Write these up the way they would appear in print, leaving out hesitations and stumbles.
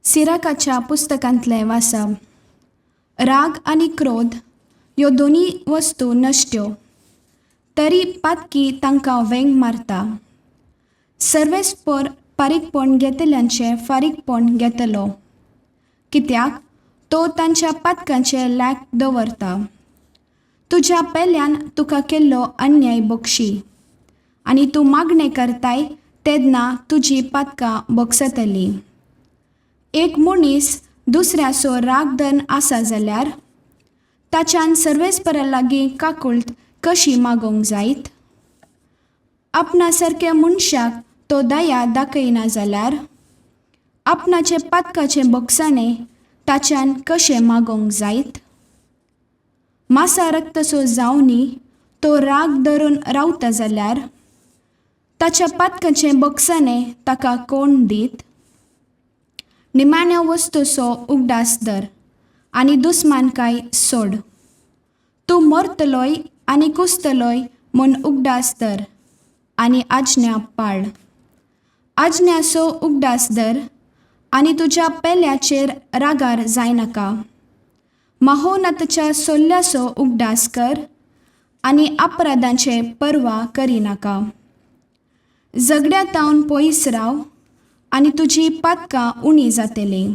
सिराकाच्या पुस्तकांतलें वाचप. राग आनी क्रोध ह्यो दोनी वस्तू नश्ट्यो, तरी पातकी तांकां वेंग मारता. सर्वेस्पर फारीकपण घेतल्यांचें फारीकपण घेतलो, कित्याक तो तांच्या पातकांचें लेख दवरता. तुज्या पेल्यान तुका केल्लो अन्याय बक्षी आनी तूं मागणें करताय तेन्ना तुजी पातकां बक्षतलीं. एक मनीस दुसऱ्याचो राग धन आसा जाल्यार ताच्यान सर्वेस्परा लागीं काकुळट कशी मागोवंक जायत? आपणा सारक्या मनशाक तो दया दाखयना जाल्यार आपणाचे पातकाचें बक्षाणें ताच्यान कशें मागोवंक जायत? मासा रक्तसो जावनी तो राग धरून रावता जाल्यार ताच्या पातकाचें बक्षाणें ताका कोण दीत? निमाण्या वस्तूचो उगडास धर आनी दुस्मानकाय सोड. तूं मरतलोय आनी कुसतलोय म्हूण उगडास धर आनी आज्ञा पाळ. आज्ञाचो उगडास धर आनी तुज्या पेल्याचेर रागार जायनाका. महोनतच्या सोल्ल्याचो उगडास कर आनी अपराधांचे पर्वा करिनाका. झगड्या तावन पयस राव आनी तुजी पातकां उणी जातलीं,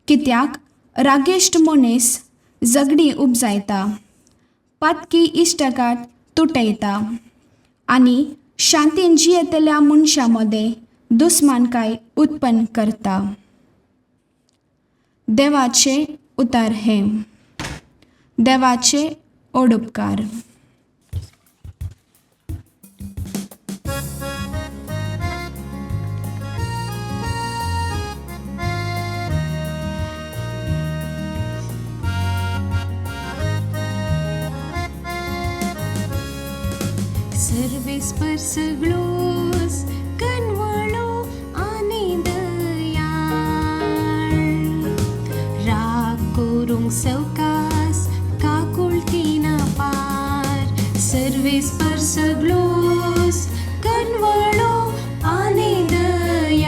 कित्याक रागेश्ट मनीस झगडीं उपजायता, पातकी इश्टागात तुटयता आनी शांतीन जियेतल्या मनशां मदें दुस्मानकाय उत्पन्न करता. देवाचे उतार हें. देवाचे ओडुपकार. सर्वेस्पर सगळोस कनवळो आनी दयाळ, राग करूंक सवकास काकुळटीना पार. सर्वेस्पर सगळोस कनवळो आनी दयाळ,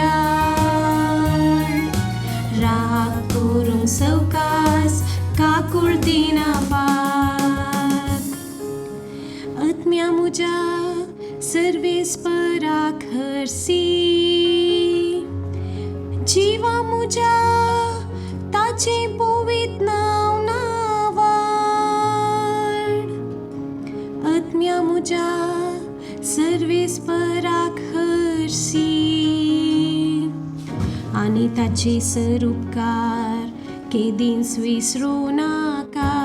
राग करूंक सवकास काकुळटीना पार. आत्म्या मुज्या सर्वेस्पराक हरसी, जिवा मुज्या ताचें पवित्र नांव नावाड. आत्म्या मुज्या सर्वेस्पराक हरसी आनी ताचे सरुपकार केदींच विसरूं नाका.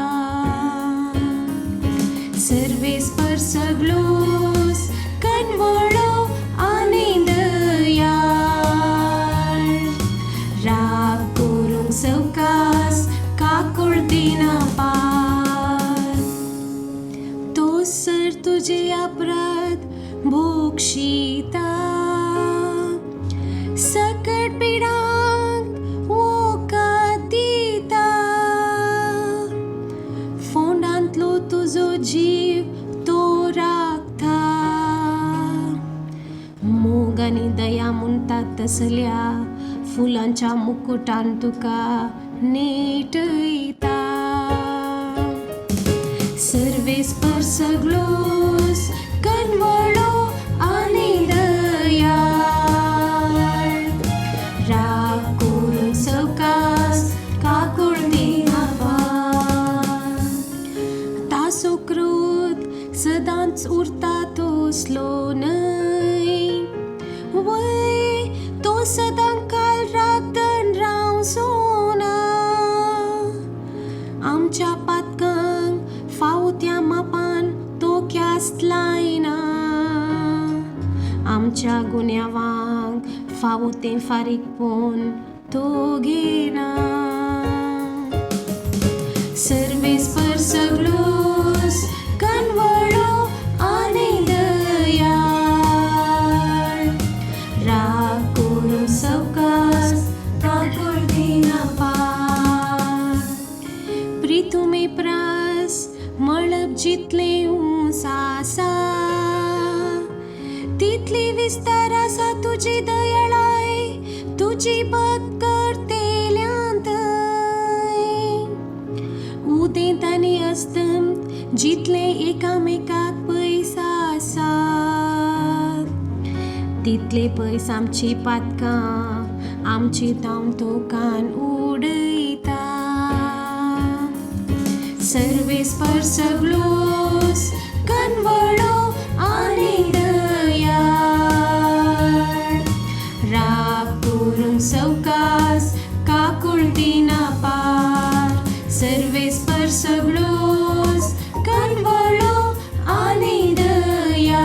सर्वेस्पर सगळोस कनवळो आनी दयाळ, राग करूंक सवकास काकुळटीना पार. तो सर तुजे अपराध भोगशिता, सकट पिडांक वखद दिता. फोंडांतलो तुजो जीव तो राखता. मोग आनी दया म्हणटात तसल्या फुलांच्या मुकुटान तुका नेटयता. सर्वेस्पर सगळोस कनवळो आनी दयाळ, राग करूंक सवकास काकुळटीना पार. ताचो क्रोध सदांच उरता तसलो न्हय, वय तो सदां काल रागदन रावचो ना. आमच्या पातकांक फावो त्या मापान तो ख्यास्त लायना, आमच्या गुन्यांवांक फावो तें फारीकपण तो घेना. सर्वेस्पर सगळोस कनवळो आनी दयाळ, राग करूंक सवकास काकुळटीना पार. प्रितुमे प्रास मळब जितलें ऊंच आसा तितली विस्तार आसा तुजी दयाळाय तुजी भक्त करतेल्यांत. उदेंत आनी अस्तंत जितले एकामेकाक पयस आसात तितले पयस आमची पातकां आमची तावन तोकान उडयता. सर्वेस्पर सगळोस कनवळो आनी दयाळ राग करून सवकास काकुळतीना पार. सर्वेस्पर सगळोस कनवळो आनी दयाळ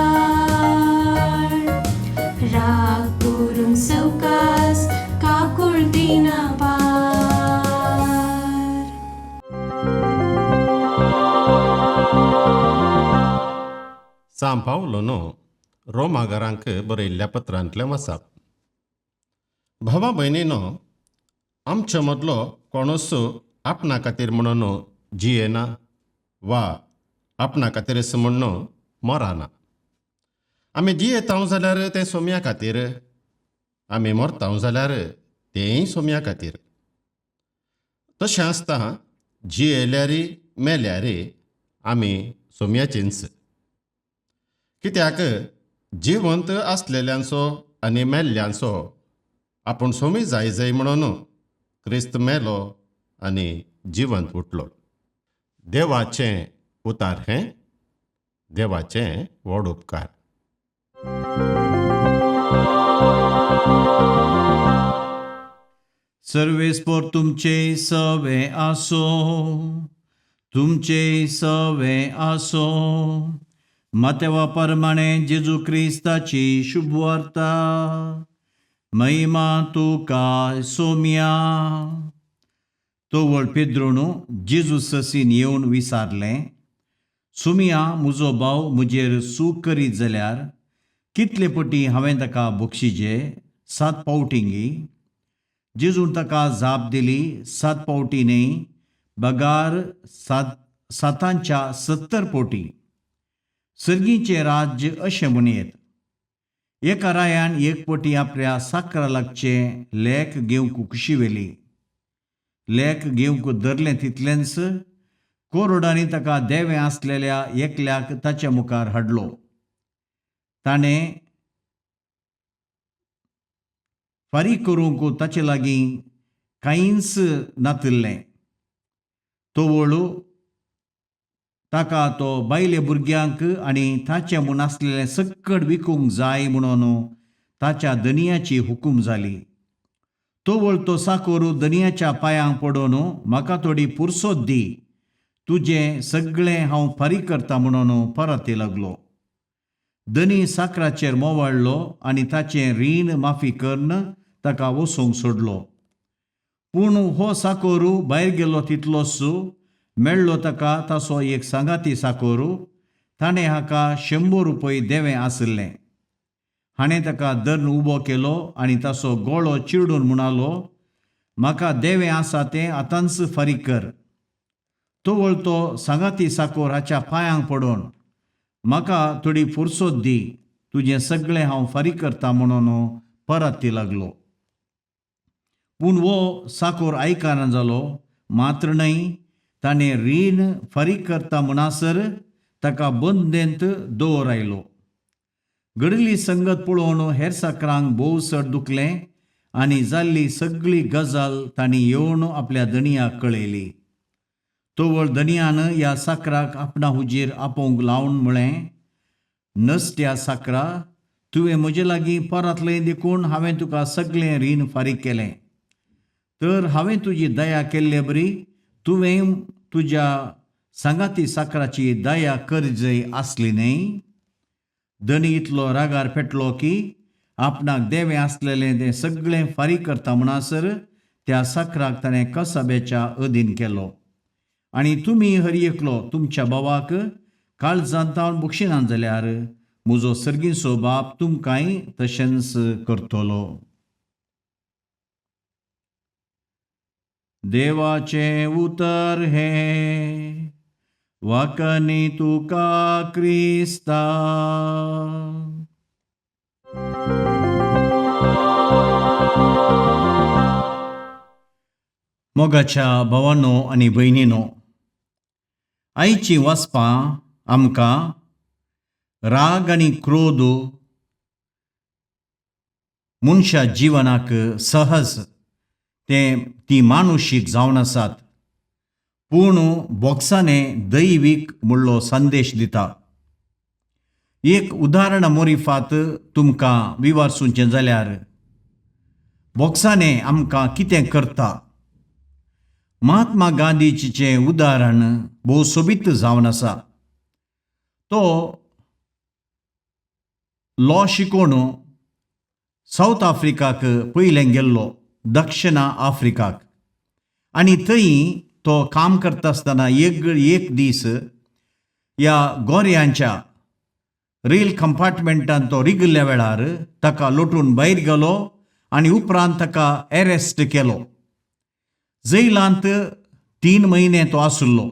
राग करून सवकास काकुळतीना पार. सांव पावलोन रोमागारांक बरयल्ल्या पत्रांतलें वाचप. भावा भयणीनो, आमचे मदलो कोणूच आपणा खातीर म्हणून जियेना वा आपणा खातीरच म्हणून मरना. आमी जियेता जाल्यार तें सोम्या खातीर, आमी मरता जाल्यार तेंय सोम्या खातीर. तशें आसता जियेल्यार मेल्यार आमी सोम्याचींच. कित्याक जिवंत आसलेल्यांचो आनी मेल्ल्यांचो आपूण सोमी जाय जाय म्हणून क्रिस्त मेलो आनी जिवंत उठलो. देवाचें उतार हें देवाचें व्हड उपकार. सर्वेस्पोर तुमचे सवे आसो, तुमचे सवे आसो. मातेवा परमाणे जेजू क्रिस्ताची शुभवार्ता. महिमा तुका सोम्या. तोवळ पेद्रोनू जेजू ससीन येवन विचारलें, सोमिया म्हजो भाव म्हजेर चूक करीत जाल्यार कितले पटी हांवें ताका बक्षिजे? 7 पावटींगी? जेजून ताका जाप दिली, 7 पावटी न्हय, बगार 7 70 पटी. सर्गीचें राज्य अशें म्हणयेत, एका रायान एक पटी आपल्या साकरा लागचें लेख घेवंक कुशी व्हेली. लेख घेवंक धरलें तितलेंच कोरोडांनी ताका देवें आसलेल्या एकल्याक ताच्या मुखार हाडलो. ताणें फारीक करूंक ताचे लागीं कांयच नातिल्लें. तोवळू ताका तो बायले भुरग्यांक आनी ताचें म्हूण आसलेलें सक्कड विकूंक जाय म्हणून ताच्या धनयाची हुकूम जाली. तोवळ तो साकोरू धनयाच्या पांयांक पडून म्हाका थोडी पुरसोत दी, तुजें सगळें हांव फारीक करता म्हणून परत लागलो. धनी साकराचेर मोवाळ्ळो आनी ताचें रीण माफी करून ताका वचूंक सोडलो. पूण हो साकोरू भायर गेलो तितलोच मेळ्ळो ताका ताचो एक सांगाती साकोरू. ताणें हाका 100 रुपये देवें आशिल्लें. हाणें ताका धरून उबो केलो आनी ताचो गळो चिरडून म्हणालो, म्हाका देवें आसा तें आतांच फारीक कर. तोवळ तो सांगाती साकोर हाच्या पांयांक पडून म्हाका थोडी फुरसोत दी, तुजें सगळें हांव फारीक करता म्हणून परत लागलो. पूण हो साकोर आयकना जालो. मात्र न्हय, ताणें रीण फारीक करता म्हणसर ताका बंदेंत दवर आयलो. घडिल्ली संगत पळोवन हेर साकरांक भोव चड दुखलें आनी जाल्ली सगळी गजाल तांणी येवन आपल्या धनयाक कळयली. तोवळ धनयान ह्या साकराक आपणा हुजीर आपोवंक लावन म्हळें, नसत्या साकरा, तुवें म्हजे लागीं परतलें देखून हांवें तुका सगळें रीण फारीक केलें. तर हांवें तुजी दया केल्ले बरी तुवें तुज्या सांगाती साकराची दया करजय आसली न्हय. धनी इतलो रागार पेटलो की आपणाक देवें आसलेलें तें सगळें फारीक करता म्हणसर त्या साकराक ताणें कसाब्याच्या अधीन केलो. आनी तुमी हर एकलो तुमच्या भावाक काळजांत तावन बक्षिनात जाल्यार म्हजो सर्गीचो बाप तुमकांय तशेंच करतलो. देवाचें उतर हें. वाकनी तुका क्रिस्ता. मोगाच्या भावानो आनी भयणीनो, आयचीं वाचपां आमकां राग आनी क्रोध मनशा जिवनाक सहज तें ती मानुशीक जावन आसात, पूण बोक्साने दैवीक म्हणलो संदेश दिता. एक उदाहरण मोरिफात तुमकां विवारसूचें जाल्यार बोक्साने आमकां कितें करता. महात्मा गांधीचीचें उदाहरण भोव सोबीत जावन आसा. तो लॉ शिकोवन सावथ आफ्रिकाक पयलें गेल्लो, दक्षिण आफ्रिकाक, आनी थंय तो काम करता आसतना एक दीस ह्या गोऱ्यांच्या रेल कंपार्टमेंटान तो रिगिल्ल्या वेळार ताका लोटून भायर गेलो आनी उपरांत ताका एरेस्ट केलो. जैलांत 3 म्हयने तो आशिल्लो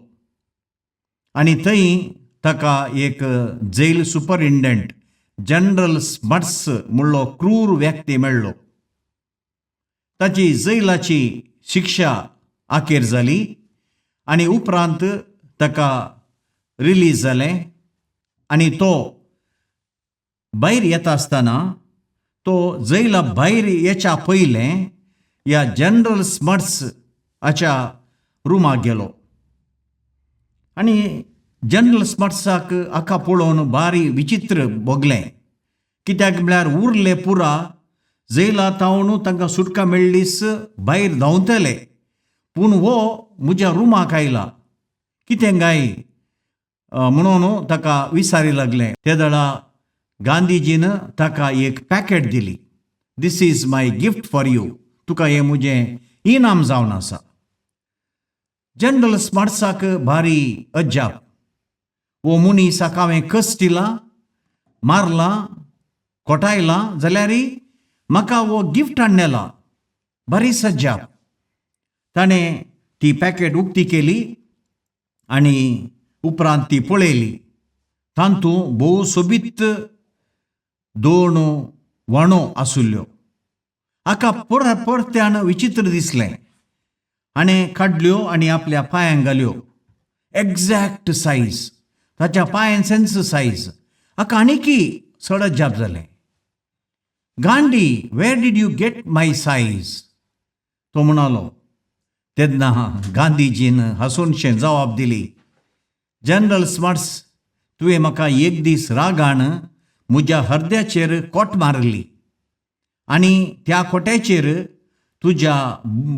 आनी थंय ताका एक जेल सुपरिंटेंडंट जनरल स्मट्स म्हणलो क्रूर व्यक्ती मेळ्ळो. ताची जैलाची शिक्षा अखेर जाली आनी उपरांत ताका रिलीज जालें आनी तो भायर येता आसतना तो जैला भायर येच्या पयलें ह्या जनरल स्मट्स हाच्या रुमाक गेलो आनी जनरल स्मट्साक हाका पळोवन बारी विचित्र भोगलें. कित्याक म्हळ्यार उरले पुरा जैला तावन तांकां सुटका मेळ्ळीस भायर धांवतले, पूण हो म्हज्या रुमाक आयला कितें काय म्हणून ताका विचारी लागलें. ते वेळा गांधीजीन ताका एक पॅकेट दिली, this is my gift for you, तुका हें म्हजें इनाम जावन आसा. जनरल स्मार्ट्साक भारी अजाप, हो मनीसाक हांवें कश्ट दिला, मारला, कोटायला, जाल्यार म्हाका हो गिफ्ट हाडलेला, बरी सज्जाप. ताणें ती पॅकेट उक्ती केली आनी उपरांत ती पळयली. तातूंत भोव सोबीत 2 व्हाणो आशिल्ल्यो. हाका परत्यान विचित्र दिसलें. हाणें काडल्यो आनी आपल्या पांयांक घाल्यो, एग्जॅक्ट सायज, ताच्या पांयांचेंच सायज. हाका आनीकी चड अजाप जालें. Gandhi, where did you get my size, तो म्हणालो. तेन्ना गांधीजीन हांसूनशें जबाब दिली, जनरल स्मार्ट्स, तुवें म्हाका एक दीस रागान म्हज्या हरद्याचेर कोट मारली आनी त्या कोट्याचेर तुज्या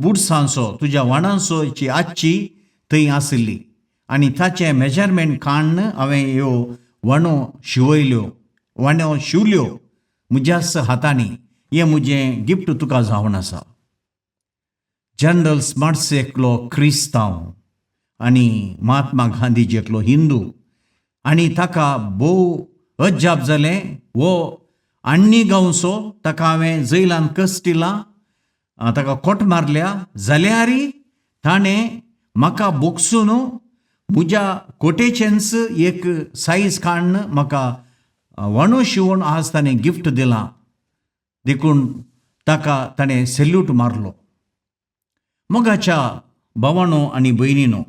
बुडसांचो, तुज्या व्हाणांचोची आजची थंय आशिल्ली आनी ताचें मेजरमेंट काडून हांवें ह्यो व्हाणो शिंवयल्यो, व्हाणो शिंवल्यो म्हज्याच हातांनी. हें म्हजें गिफ्ट तुका जावन आसा. जनरल स्मार्ट्स एकलो क्रिस्तांव आनी महात्मा गांधीजी एकलो हिंदू आनी ताका भोव अजाप जालें. हो आण्णी गांवचो, ताका हांवें जैलान कश्ट दिला, ताका खोट मारल्या, जाल्यार ताणें म्हाका बोगसून म्हज्या कोटेचेंच एक सायज काडून म्हाका व्हाणो शिंवून आज ताणें गिफ्ट दिलां. देखून ताका ताणें सेल्यूट मारलो. मोगाच्या भावानो आनी भयणीनो,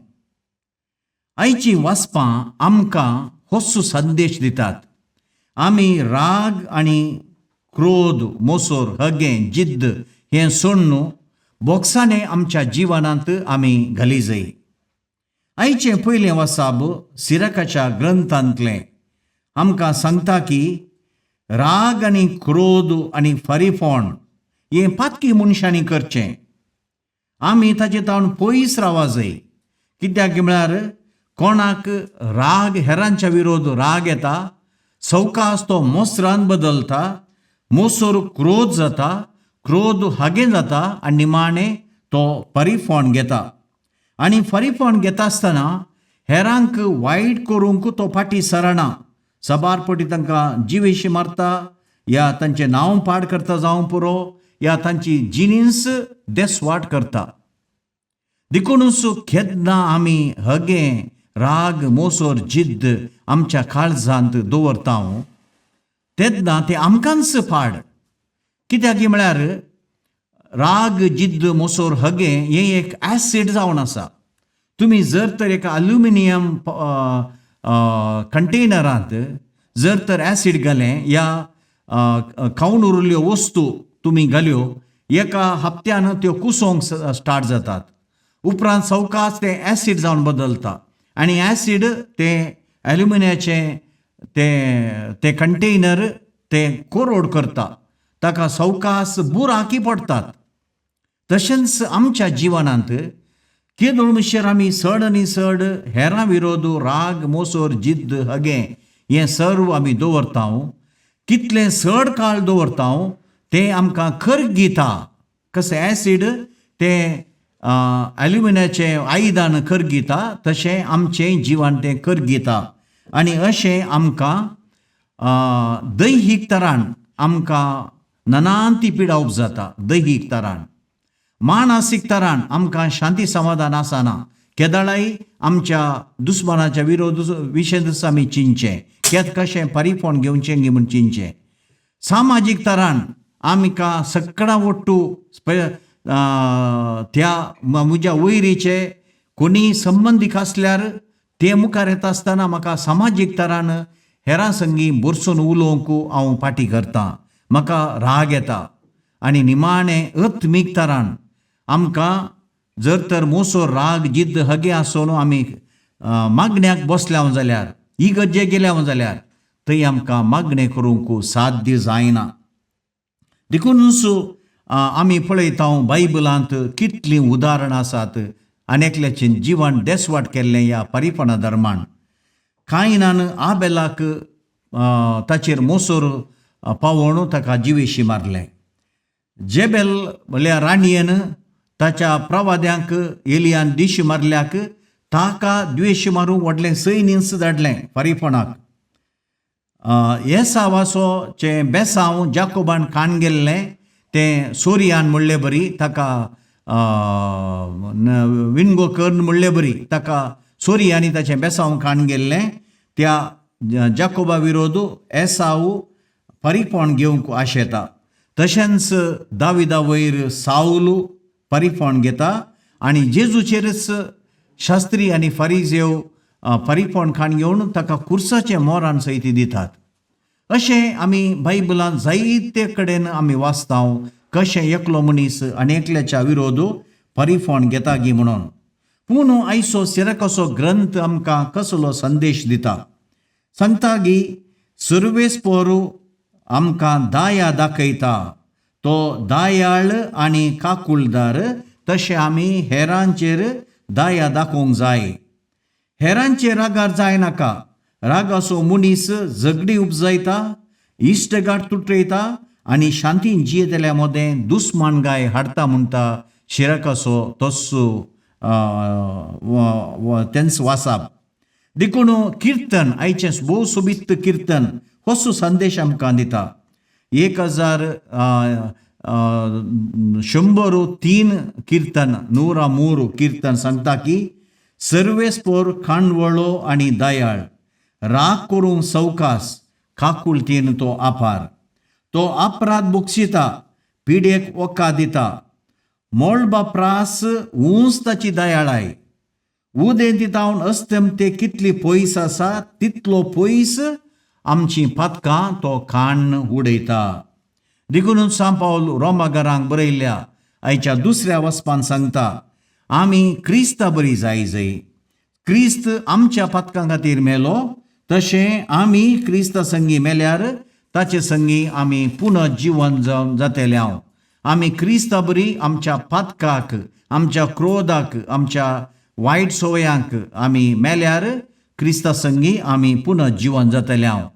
आयचीं वाचपां आमकां होच संदेश दितात. आमी राग आनी क्रोध, मोसोर, हगें, जिद्द हें सोडून बोक्साने आमच्या जिवनांत आमी घाली जाय. आयचें पयलें वासाब सिरकाच्या ग्रंथांतलें आमकां सांगता की राग आनी क्रोध आनी फारीफोण हें पातकी मनशांनी करचें. आमी ताचे तावन पयस रावा जाय. कित्याक म्हळ्यार कोणाक राग, हेरांच्या विरोध राग येता, सवकास तो मोसरान बदलता, मोसोर क्रोध जाता, क्रोध हागें जाता आनी निमाणें तो परिफोण घेता आनी फारीफोण घेता आसतना हेरांक वायट करूंक तो फाटीं सरना. साबार पटी तांकां जिवेशी मारता, या तांचें नांव पाड करता जावं पुरो, या तांची जिनीस देसवाट करता. देखूनच केन्ना आमी हगें, राग मोसोर जिद्द आमच्या काळजांत दवरता तेन्ना तें आमकांच पाड कित्याक म्हळ्यार राग जिद्द मोसोर हगे हें एक एसीड जावन आसा. तुमी जर तर एका अल्युमिनियम कंटेनरांत जर तर एसीड घालें या खावन उरिल्ल्यो वस्तू तुमी घाल्यो एका हप्त्यान त्यो कुसोवंक स्टार्ट जातात. उपरांत सवकास तें एसीड जावन बदलता आनी एसीड तें एल्युमिनियाचें तें तें कंटेनर तें कोरोड करता, ताका सवकास बुराकी पडटात. तशेंच आमच्या जिवनांत केदोळ म्हणल्यार आमी चड आनी चड हेरां विरोध राग मोसोर जिद्द हगें हें सर्व आमी दवरता. कितलें चड काळ दवरता तें आमकां करगीता. कशें एसीड तें एल्युमिनियाचें आयदन करगीता तशें आमचें जिवन तें करगीता आनी अशें आमकां दैहीक तरान आमकां ननांती पिडावप जाता. दैहीक तरान मानसीक तरान आमकां शांती समाधान आसना. केदळाय आमच्या दुस्मानाच्या विरोध विशेंतच आमी चिंतचें केद कशें परिपोण घेवचें गी म्हूण चिंतचें. सामाजीक तरान आमकां सगळ्यां वट्टू त्या म्हज्या वयरीचे कोणीय संबंदीक आसल्यार ते मुखार येता आसतना म्हाका सामाजीक तरान हेरां संगी बरसून उलोवंक हांव फाटी करतां, म्हाका राग येता. आनी निमाणें आत्मीक तरान आमकां जर तर मोसो राग जिद्द हगे आसून आमी मागण्याक बसल्या जाल्यार इगर्जे गेल्या जाल्यार थंय आमकां मागणें करूंक साध्य जायना. देखूनच आमी पळयता बायबलांत कितलीं उदाहरणां आसात आनी एकल्याचें जिवन देसवाट केल्लें ह्या परिपणा धर्मान. कायनान आबेलाक ताचेर मोसोर पावोवन ताका जिवेशी मारलें. जेबेल म्हणल्यार राणयेन ताच्या प्रवाद्यांक एलियान दिश मारल्याक ताका द्वेश मारूंक व्हडलें सैन्य धाडलें फारीपणाक. एसावाचो चें बेसांव जाकोबान काण गेल्लें तें सोरियान म्हणले बरी ताका विणगो कर्ण म्हणले बरी ताका सोरियांनी ताचें बेसांव काण गेल्लें. त्या जाकोबा विरोध एसाव परिपोण घेवंक आशेता. तशेंच दाविदा वयर सावलू परिपोण घेता आनी जेजूचेरच शास्त्री आनी फारीजेव परिपोण खाण घेवन ताका कुर्साचें मोरान सयत दितात. अशें आमी बायबलांत जायते कडेन आमी वाचता कशें एकलो मनीस आनी एकल्याच्या विरोध परिफोण घेता गी म्हणून. पूण आयचो सिरकाचो ग्रंथ आमकां कसलो संदेश दिता? सांगता गी सर्वेस्पोरू आमकां दाया दाखयता, तो दयाळ आनी काकुळदार, तशें आमी हेरांचेर दया दाखोवंक जाय. हेरांचेर रागार जायनाका. रागाचो मनीस झगडी उपजायता, इश्टगाट तुटयता आनी शांतीन जियेतल्या मदें दुस्मानगाय हाडटा म्हणटा शिरकाचो तस्सो तेंच वासाप. देखून किर्तन आयचें भोव सोबीत किर्तन होसो संदेश आमकां दिता. 1103 किर्तन 103 किर्तन सांगता की सर्वेस्पोर खांडवळो आनी दयाळ, राग करूंक सवकास, काकुळतीन तो आपार, तो अपराध बोक्षिता, पिडेक वखद दिता, मळबा प्रास ऊंच ताची दयाळाय, उदेंती तावन अस्तमते कितली पयस आसा तितलो पयस आमची पातकां तो काण्ण उडयता. देखूनच सांत पावल रोमागरांक बरयल्ल्या आयच्या दुसऱ्या वचपान सांगता आमी क्रिस्ता बरी जाय जाय. क्रिस्त आमच्या पातकां खातीर मेलो तशें आमी क्रिस्ता संगी मेल्यार ताचे संगी आमी पुनः जिवन जावन जातले. हांव आमी क्रिस्ता बरी आमच्या पातकाक, आमच्या क्रोधाक, आमच्या वायट संवयांक आमी मेल्यार क्रिस्ता संगी आमी पुनः जिवन जातले. हांव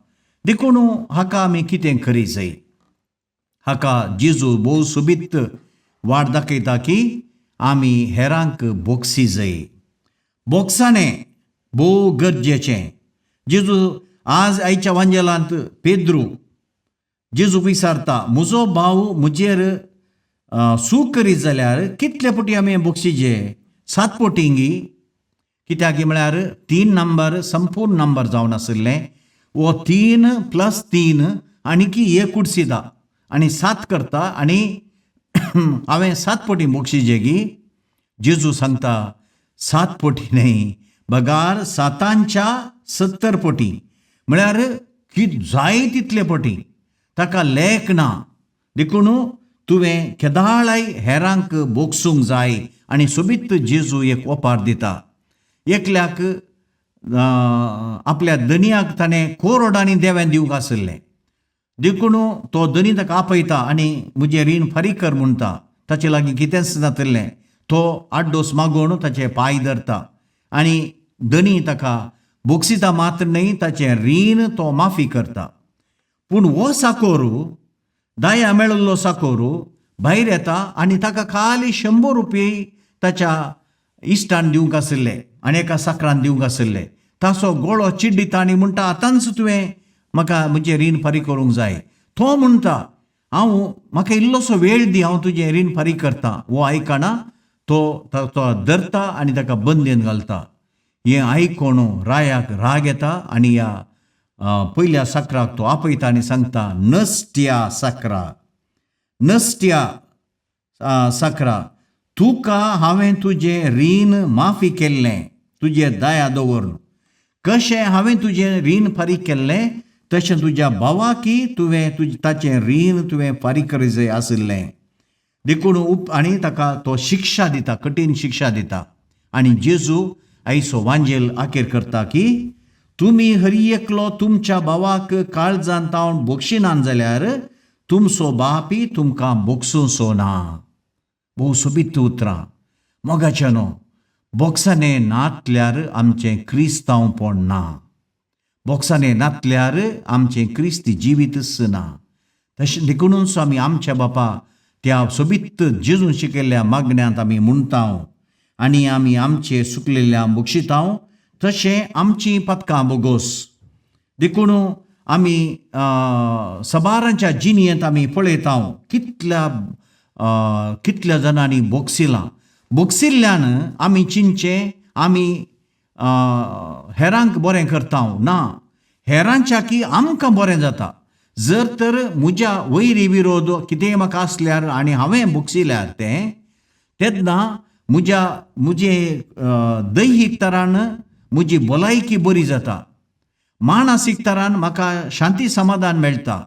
देखून हाका आमी कितें करी जाय? हाका जेजू भोव सोबीत वाट दाखयता की आमी हेरांक बोगसी जाय. बोगसाणें भोव गरजेचें. जेजू आज आयच्या वांजेलांत पेद्रू जेजू विचारता म्हजो भाव म्हजेर सूख करीत जाल्यार कितले पटी आमी बोगशीचे? 7 पटी गी? कित्याक म्हळ्यार 3 नंबर संपूर्ण नंबर जावन आशिल्लें. हो 3 प्लस 3 आनीकी एक कुडसिता आनी 7 करता आनी हांवें 7 पटी बोक्षिजेगी. जेजू सांगता 7 पटी न्हय बगार 7च्या 70 पटी, म्हळ्यार जाय तितले पटी, ताका लेख ना. देखून तुवें केदाळाय हेरांक बोगसूंक जाय. आनी सोबीत जेजू एक ओपार दिता. एकल्याक आपल्या धनयाक ताणें कोरोडांनी देवें दिवंक आशिल्लें, देखून तो धनी ताका आपयता आनी म्हजें रीण फारीक कर म्हणटा. ताचे लागीं कितेंच नातिल्लें, तो आड्डोस मागून ताचे पांय धरता आनी धनी ताका बोगसिता मात्र न्हय, ताचें रीण तो माफी करता. पूण हो साकोरू दाया मेळिल्लो साकोरू भायर येता आनी ताका खाली 100 रुपये ताच्या इश्टान दिवंक आशिल्ले आनी एका साकरान दिवंक आशिल्ले. ताचो गळो चिड्डिता आनी म्हणटा आतांच तुवें म्हाका म्हजें रीण फारीक करूंक जाय. तो म्हणटा हांव म्हाका इल्लोसो वेळ दी, हांव तुजें रीण फारीक करता. हो आयकना, तो तो धरता आनी ताका बंदेन घालता. हें आयकून रायाक राग येता आनी ह्या पयल्या साकराक तो आपयता आनी सांगता, नसत्या साकरा, नसत्या साकरा, तुका हांवें तुजें रीण माफी केल्लें, तुजें दया दवरून. कशें हांवें तुजें रीण फारीक केल्लें तशें तुज्या भावाकी तुवें ताचें रीण तुवें फारीक करी जाय आशिल्लें. देखून आनी ताका तो शिक्षा दिता, कठीण शिक्षा दिता. आनी जेजू आयचो वांजेल आखेर करता की तुमी हरी एकलो तुमच्या भावाक काळजान तावन बोगशिनान जाल्यार तुमचो बापी तुमकां बोगसूंचो ना. भोव सोबीत उतरां. मोगाचें न्हू, बोगसाने नातल्यार आमचें क्रिस्तांवपण ना, बोगसाने नातल्यार आमचें क्रिस्ती जिवीतच ना. तशें देखूनच आमी आमच्या बापा त्या सोबीत जेजून शिकयल्ल्या मागण्यांत आमी म्हणटा आनी आमी आमचे सुकलेल्या बोगशिता, तशें आमचीं पदकां बोगोस. देखून आमी सबारांच्या जिणेंत आमी पळयता कितल्या कितल्या जाणांनी बोगसिलां. बोगसिल्ल्यान आमी चिंतचें आमी हेरांक बरें करता ना, हेरांच्या की आमकां बरें जाता. जर तर म्हज्या वैरी विरोध कितेंय म्हाका आसल्यार आनी हांवें बोगसिल्यार तें, तेन्ना म्हज्या म्हजे दैहीक तरान म्हजी भलायकी बरी जाता, मानसीक तरान म्हाका शांती समाधान मेळटा,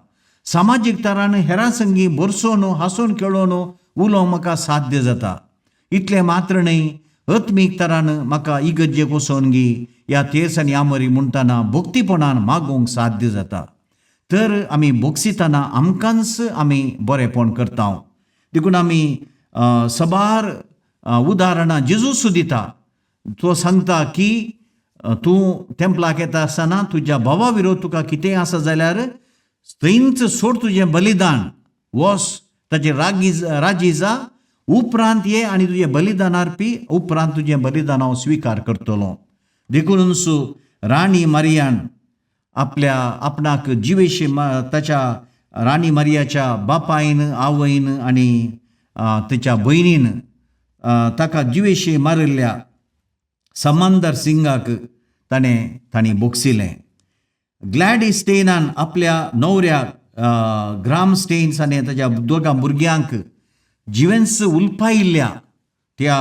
सामाजीक तरान हेरां संगी बरसोन हांसून खेळोन उलोवंक म्हाका साध्य जाता. इतलें मात्र न्हय, आत्मीक तरान म्हाका इगर्जेक वचोन गी ह्या तेर्स आनी आमरी म्हणटना भक्तीपणान मागूंक साध्य जाता. तर आमी बोगसितना आमकांच आमी बरेंपण करता. देखून आमी सबार उदाहरणां जेजूस दिता. तो सांगता की तूं तेंपलाक येता आसतना तुज्या भावा विरोध तुका कितेंय आसा जाल्यार थंयच सोड तुजें बलिदान, वस ताचे रागी राजी जा, उपरांत ये आनी तुजें बलिदान अर्पी, उपरांत तुजें बलिदान हांव स्विकार करतलो. देखूनच राणी मारियान आपल्या आपणाक जिवेशी ताच्या राणी मारियाच्या बापायन आवयन आनी तिच्या भयणीन ताका जिवेशी मारिल्ल्या समंदर सिंगाक ताणें तांणी बोगसिलें. ग्लॅडीस स्टेनान आपल्या न्हवऱ्या ग्राम स्टेन्स आनी ताच्या दोगां भुरग्यांक जिवेंच उलपायिल्ल्या त्या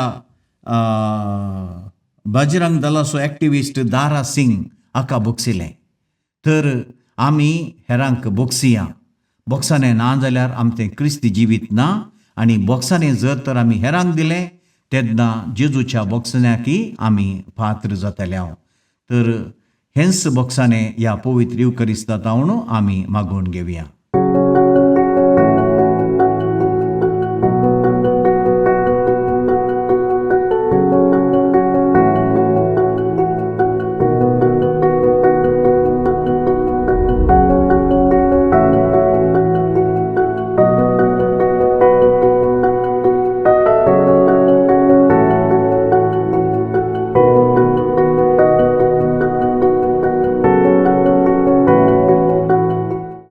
बजरंग दलाचो एक्टिविस्ट दारा सिंग हाका बोगसिलें. तर आमी हेरांक बोगसिया, बोगसाने ना जाल्यार आमचें क्रिस्ती जिवीत ना. आनी बोगसाने जर तर आमी हेरांक दिलें तेन्ना जेजूच्या बोगसण्याकी आमी पात्र जातले. हांव तर हेंच बोगसाने ह्या पवित्र युवकरिस्ता तावन आमी मागोवन घेवया.